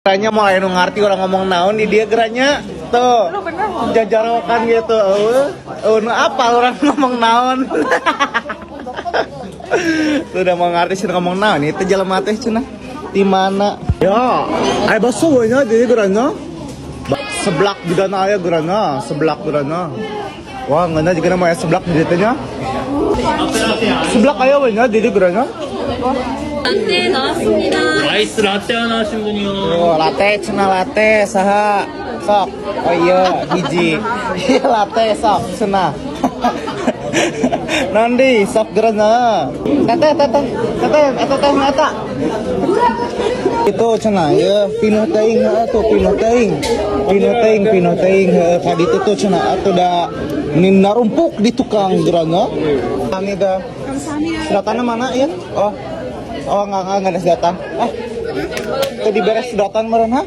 Tanya mau aya nu ngarti urang ngomong naon di dia geranya tuh. Lu bener mau. Jajarokan gitu, eueuh. Eueuh nu apa urang ngomong naon. Sudah mau ngarti sih ngomong naon itu jelema teh cenah. Di mana? Ya, aya bakso we nya di geranya. Seblak juga na aya geranya, seblak geranya. Wah, ngeunah juga nama aya seblak di dieu teh nya. Seblak aya we nya di dieu geranya. 라떼 나왔습니다. 아이스 라떼 하나 하신 분이요. Oh, latte cenah, latte saha? Sok. Oh iya, hiji. Iya, latte sok cenah. Nandi sok gerena. Teteh, teteh, teteh, eta teh eta. Itu cenah ya, pinuh teuing heuh tuh, pinuh teuing. Pinuh teuing, pinuh teuing heuh ka ditu tuh cenah atuh da narumpuk di tukang gerena. Kami dah. Sedotannya mana ya? Oh. Oh, enggak ada sedotan. Eh, tadi beres sedotan meureun, ha?